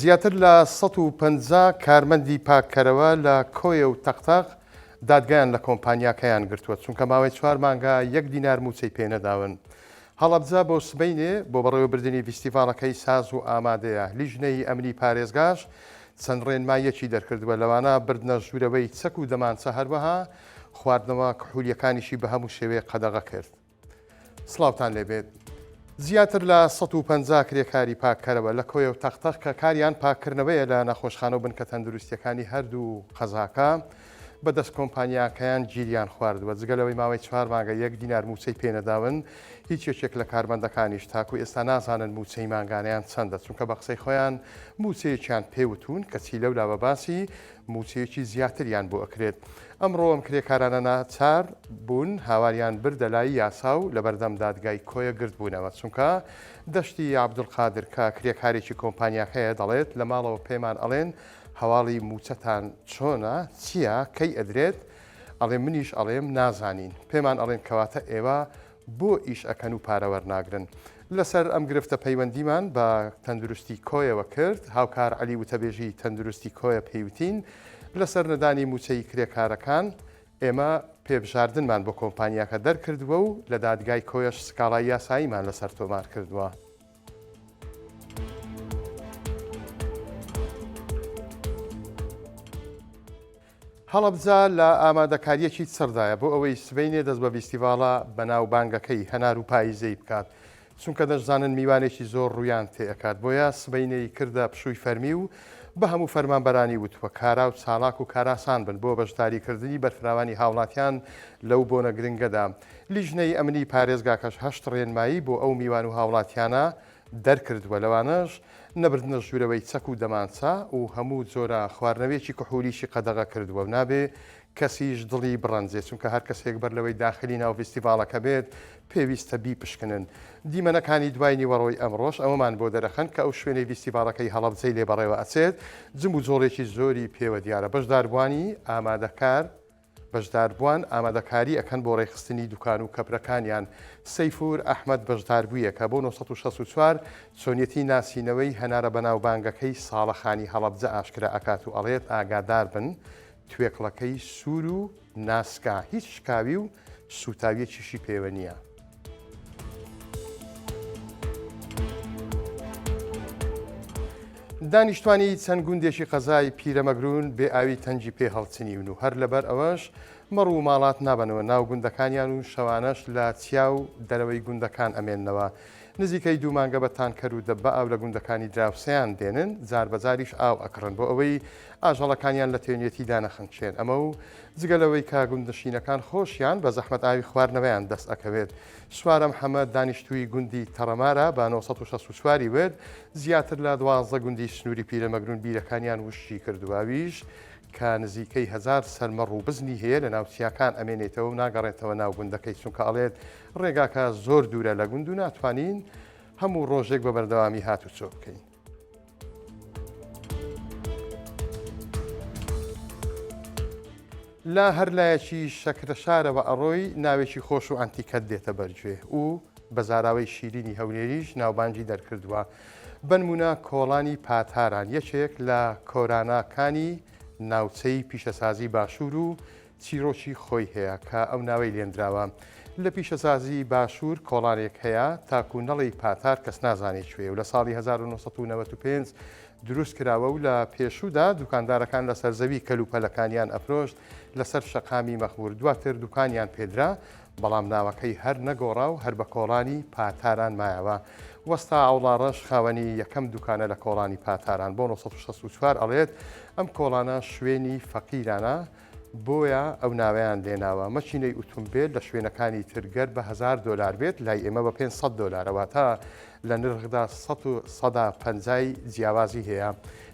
زیاتر لە 150 کارمەندی پاککەرەوە لە کۆیە و تەقتەق دادگایان لە کۆمپانیاکەیان گرتووە، چونکە ماوەی چوار مانگە یەک دینار مووچەی پێنەداون. هەڵەبجە بۆ سبەینێ بۆ بەڕێوەبردنی ڤیستیڤاڵەکەی ساز و ئامادەیە، لیژنەی ئەمنی پارێزگاش چەند ڕێنماییەکی دەرکردووە، لەوانە بردنە ژوورەوەی چەک و دەمانچە، هەروەها خواردنەوە کحولییەکانیشی بە هەموو شێوەیەک قەدەغە کرد. سڵاوتان لێبێت. زیاتر لە 150 کرێکاری پاککەرەوە لە کۆیە و تەقتەق کە کاریان پاککردنەوەیە لە نەخۆشخانە و بنکە تەندروستیەکانی هەردوو قەزاکە بەدەست کۆمپانیاکەیان گیریان خواردووە جگە لەوەی ماوەی چوار مانگە یەک دینار مووچەی پێنەداون هیچ یەکێک لە کارمەندەکانیش تاکو ئێستا نازانن مووچەی مانگانەیان چەندە چونکە بە قسەی خۆیان مووچەیەکیان پێوتون کەچی لەولاوە باسی مووچەیەکی زیاتریان بۆ ئەکرێت. ئەمڕۆ ئەم کرێکارانە ناچار بوون هاواریان بردە لای یاسا و لەبەردەم دادگای کۆیە گرد بوونەوە، چونکە دەشتی عەبدولقادر کە کرێکارێکی کۆمپانیاکەیە دەڵێت لە ماڵەوە پێمان ئەڵێن هەواڵی مووچەتان چۆنە، چییە، کەی ئەدرێت، ئەڵێ منیش ئەڵێم نازانین، پێمان ئەڵێن کەواتە ئێوە بۆ ئیش ئەکەن و پارە وەرناگرن؟ لەسەر ئەم گرفتە پەیوەندیمان بە تەندروستی کۆیەوە کرد، هاوکار عەلی وتەبێژی تەندروستی کۆیە پێیوتین، لەسەر نەدانی مووچەی کرێکارەکان ئێمە پێبژاردنمان بۆ کۆمپانیاکە دەرکردووە و لە دادگای کۆیەش سکاڵای یاساییمان لەسەر تۆمار کردووە. هەڵەبجە لە ئامادەکارییەکی چڕدایە بۆ ئەوەی سبەینێ دەست بە ڤیستیڤاڵە بەناوبانگەکەی هەنار و پاییزەی بکات، چونکە دەشزانن میوانێکی زۆر ڕوویان تێئەکات، بۆیە سبەینێی کردە پشووی فەرمی و بە هەموو فەرمانبەرانی وتووە کارا و چالاک و کارئاسان بن بۆ بەشداریکردنی بەرفراوانی هاوڵاتیان لەو بۆنە گرنگەدا. لیژنەی ئەمنی پارێزگاکەش هەشت ڕێنمایی بۆ ئەو میوان و هاوڵاتیانە دەرکردووە، لەوانەش نەبردنە ژوورەوەی چەک و دەمانچە و هەموو جۆرە خواردنەوەیەکی کحولیشی قەدەغە کردووە و نابێ کەسیش دڵی بڕەنجێ، چونکە هەر کەسێک بەر لەوەی داخلی ناو ڤیستیڤاڵەکە بێت پێویستە بیپشکنن. دیمەنەکانی دوای نیوەڕۆی ئەمڕۆش ئەوەمان بۆ دەرەخەن کە ئەو شوێنەی ڤیستیڤاڵەکەی هەڵەبجەی لێ بەڕێوە ئەچێت جموجۆڵێکی زۆری پێوە دیارە، بەشداربووانی ئامادەکار بەشداربووان ئامادەکاری ئەکەن بۆ ڕێکخستنی دوکان و کەپرەکانیان. سەیفور ئەحمەد بەشداربوویەکە بۆ 964 چۆنیەتی ناسینەوەی هەنارە بەناوبانگەکەی ساڵەخانی هەڵەبجە ئاشکرا ئەکات و ئەڵێت ئاگاداربن توێکڵەکەی سوور و ناسکە هیچ شکاوی و سووتاویەکیشی پێوە نییە. دانیشتوانی چەند گوندێکی قەزای پیرەمەگرون بێ ئاوی تەنگی پێ هەڵچنیون و هەر لەبەر ئەوەش مەڕ و ماڵات نابەنەوە ناو گوندەکانیان و شەوانەش لە چیا و دەرەوەی گوندەکان ئەمێننەوە. نزیکەی دوو مانگە بە تانکەر و دەبە ئاو لە گوندەکانی دراوسێیان دێنن، جار بە جاریش ئاو ئەکڕن بۆ ئەوەی ئاژەڵەکانیان لە تێنوێتیدا نەخنکێن. ئەمە و جگە لەوەی کە گوندنشینەکان خۆشیان بە زەحمەت ئاوی خواردنەوەیان دەست ئەکەوێت. سوارە محەمەد دانیشتووی گوندی تەڕەمارە بە 964 ی وت، زیاتر لە 12 گوندی سنووری پیرەمەگرون بیرەکانیان وشکی کردووە، ئەویش کە نزیکەی هەزار سەر مەڕ و بزنی هەیە لەناو چیاکان ئەمێنێتەوە و ناگەڕێتەوە ناو گوندەکەی چونکە ئەڵێت ڕێگاکە زۆر دوورە لە گوند و ناتوانین هەموو ڕۆژێک بە بەردەوامی هاتوچۆ بکەین. لە هەر لایەکی شەکرەشارەوە ئەڕۆی ناوێکی خۆش و ئەنتیکەت دێتە بەرگوێ و بە زاراوەی شیرینی هەولێریش ناوبانگی دەرکردووە. بەنمونە کۆڵانی پاتاران یەکێک لە کۆراناکانی ناوچەی پیشەسازی باشوور و چیرۆکی خۆی هەیە کە ئەو ناوەی لێنراوە. لە پیشەسازی باشوور کۆڵانێک هەیە تاکو نەڵێی پاتار کەس نازانێ کوێیە و لە ساڵی 1995 دروست کراوە و لە پێشوودا دوکاندارەکان لەسەر زەوی کەلوپەلەکانیان ئەفرۆشت لەسەر شەقامی مەخمور دواتر دوکانیان پێدرا بەڵام ناوەکەی هەر نەگۆڕا و هەر بە کۆڵانی پاتاران مایەوە. وەستا عەوڵا ڕەش خاوەنی یەکەم دوکانە لە کۆڵانی پاتاران بۆ 964 ئەڵێت ئەم کۆڵانە شوێنی فەقیرانە بۆیە ئەو ناوەیان لێناوە. مەکینەی ئوتومبێل لە شوێنەکانی تر گەر بە هەزار دۆلار بێت لای ئێمە بە 500 دۆلارە واتە لە نرخدا 50% جیاوازی هەیە.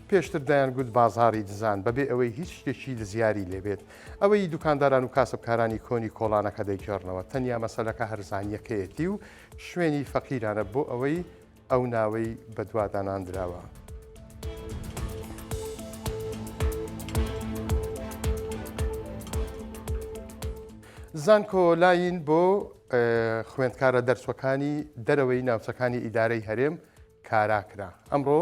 پێشتر دەیانگوت بازاڕی دزان بەبێ ئەوەی هیچ شتێکی دزیاری لێبێت. ئەوەی دوکانداران و کاسبکارانی کۆنی کۆڵانەکە دەیگێڕنەوە تەنیا مەسەلەکە هەرزانییەکەیەتی و شوێنی فەقیرانە بۆ ئەوەی ئەو ناوەی بەدوادا ناندراوە. زانکۆ لاین بۆ خوێندکارە دەرچوەکانی دەرەوەی ناوچەکانی ئیدارەی هەرێم کارا کرا. ئەمڕۆ.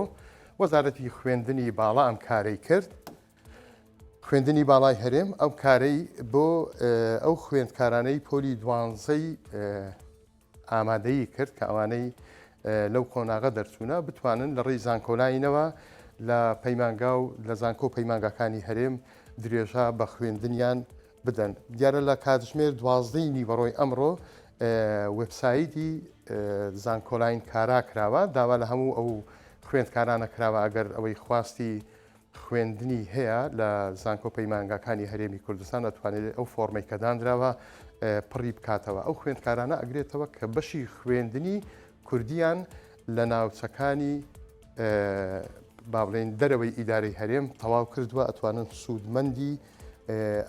وەزارەتی خوێندنی باڵا ئەم کارەی کرد. خوێندنی باڵای هەرێم ئەو کارەی بۆ ئەو خوێندکارانەی پۆلی دوانزەی ئامادەیی کرد کە ئەوانەی لەو قۆناغە دەرچوونە بتوانن لە ڕێی زانکۆلاینەوە لە پەیمانگا و لە زانکۆ و پەیمانگاکانی هەرێم درێژە بە خوێندنیان بدەن. دیارە لە کاتژمێر دوازدەی نیوەڕۆی ئەمڕۆ وێبسایتی زانکۆلاین کارا کراوە، داوا لە هەموو ئەو خوێندکارانە کراوە ئەگەر ئەوەی خواستی خوێندنی هەیە لە زانکۆ پەیمانگاکانی هەرێمی کوردستان ئەتوانێت ئەو فۆرمەی کە دانراوە پڕی بکاتەوە ئەو خوێندکارانە ئەگرێتەوە کە بەشی خوێندنی کوردیان لە ناوچەکانی با بڵێین دەرەوەی ئیدارەی هەرێم تەواو کردووە ئەتوانن سوودمەندی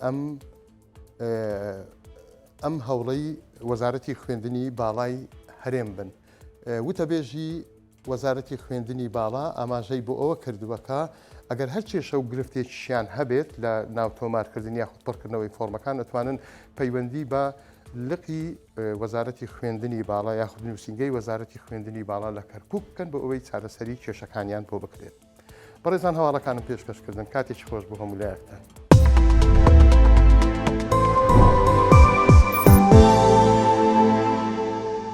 ئەم ئەم هەوڵەی وەزارەتی خوێندنی باڵای هەرێم بن وتەبێژی وەزارەتی خوێندنی باڵا ئاماژەی بۆ ئەوە کردووە کە ئەگەر هەر کێشە و گرفتێکیشیان هەبێت لە ناو تۆمارکردن یاخود پڕکردنەوەی فۆرمەکان ئەتوانن پەیوەندی بە لقی وەزارەتی خوێندنی باڵا یاخود نووسینگەی وەزارەتی خوێندنی باڵا لە کەرکوک بکەن بۆ ئەوەی چارەسەری کێشەکانیان بۆ بکرێت. بەڕێزان هەواڵەکانم پێشکەشکردن کاتێکی خۆش بۆ هەموو لایەکتان.